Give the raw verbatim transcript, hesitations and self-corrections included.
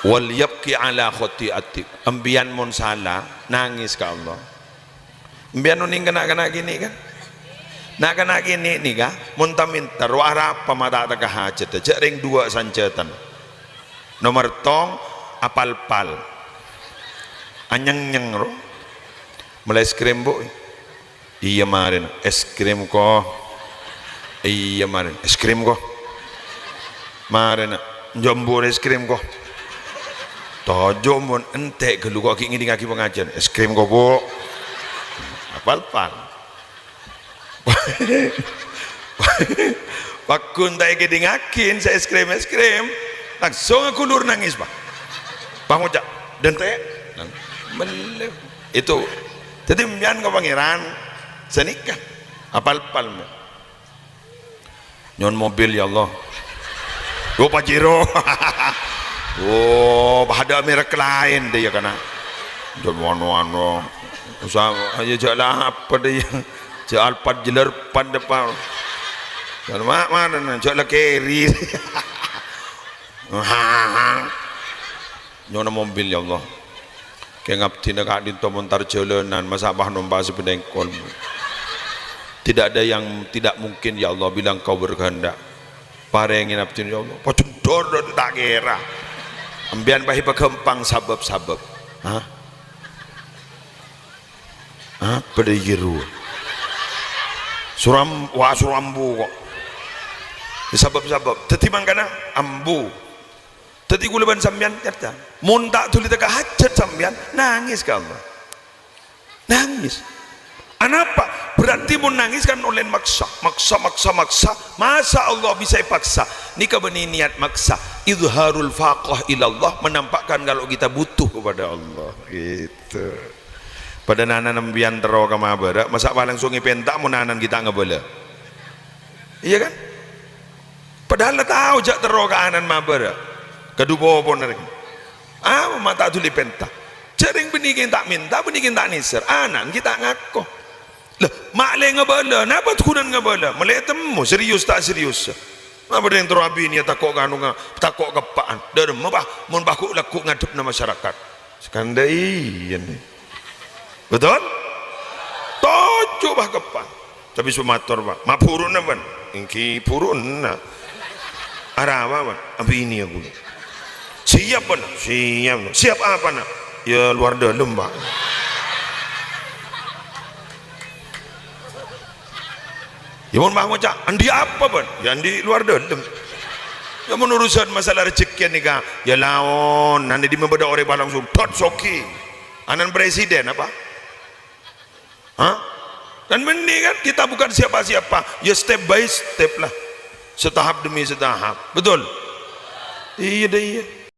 "Wal yabki ala khati'ati." Empiyan mon sala, nangès ka Allah. Empiyan onèng ka na'-kana' kènè', kan? Na'-kana' kènè' nèka, mon ta' mènta, ro arapa ma' ta' tekka hajhâddhâ, jhâ' rèng duwâ' sanjhâtana. Nomer tong, apal-pal. Anyeng-nyeng, ro. "Mellè es krim, Bu'?" "Iyâ, marèna." "Es krim, ko." "Iyâ, marèna." "Es krim, ko." "Marèna." "Jhâ' embu' es krim, ko." "Tojjhu, mon ènte' ghâllu, ko' ghi' ngèdingngaghi pangajiân." "Es krim, ko, Bu'." Apal-pal. Paggun ta' èkèdingngaghi sè es krim, es krim, langsung aghulur nangès, Pak. Pas ngoca', "Dântè'." Nang-, mellè. Itu. Dhâddhi, empiyan ka Pangèran, sanèka. Apal-pal, men. "Nyo'on mobil, ya Allah." "Yo, Pajero." "Oh, padâ merek laèn dâ, ya, kana'." "Jhâ' mono, ano. Usa, ayo, jhâ' la apa dâ, ya? Jhâ' Alphard jeller pan dâ, Pak." "Jhâ' ma-, mana, jhâ' la kèri." "Nyo'ona mobil, ya Allah. Kèng abdhina ka'dinto mon tar jhâlânan, masa' pas nompa' sè bengkol. Tidak ada yang tidak mungkin, ya Allah, bila Engkau berkehendak. Parèngè abdhina, ya Allah." Pajendor dâ' ta' kèra. Empiyan pas èpaghâmpang sabâb-sabâb. Hah? Apa dâ' iyâ rowa? Suram-, wa, surambu, ko'. Sabâb-sabâb. Dhâddhi, mangkana ambu. Dhâddhi, kaulâ bân sampèyan, nyarta. Mon ta' dhuli tekka hajhât sampèyan, nangès ka Allah. Nangès. Anapa? Berarti mon nangès kan ollè maksa. Maksa, maksa, maksa. Masa Allah bisa èpaksa? Nèka bânnè niyat maksa. Izharul faqah ilallah, menampakkan kalau kita butuh kepada Allah. Gitu. Padâ nanan empiyan terro ka mabârâ', masa' pas langsung èpènta mon nanan ghi' ta' ngabâlâ? Iyâ, kan? Padahal la tao jhâ' terro ka anan mabârâ'. Kadhu popona rèng. Ah, ma' ta' dhuli pènta. Jhâ' rèng bânnè ghi' ta' mènta, bânnè ghi' ta' nèsèr. Anan ghi' ta' ngako. Lah, ma' lè ngabâlâ, napa ghunana ngabâlâ? Mellè ètemmo, serius ta' serius. Napa dhing terro abiniyâ tako' kanu nga-, tako' keppa'an. Dâ' remma, Pak, mon pas ghu-, lagghu' ngadhebbhâ masyarakat. Sakandhâ iyâ, nè. Betul? Tojjhu, Pak, keppa. Tapè sè mator, Pak. Ma' bhuru'na, bân? Èngghi bhuru'na. Arapa, bân? Abiniyâ ghulâ. Siap, bân? Siap. Siap apana? Ya, luar dalem, Pak. Ya, mon pas ngoca', "Andi' apa, bân?" "Ya, andi' luar dalem." Ya, mon urusan masalah rejhekkè nèka, ya laon. Nanti di bâdâ orèng pas langsung, dot, soghi. Anan presiden apa? Hah? Kan bânnè, kan? Kita bukan siapa-siapa. Ya, step by step lah. Setahap demi setahap. Betul? Iyâ, dâ, iyâ.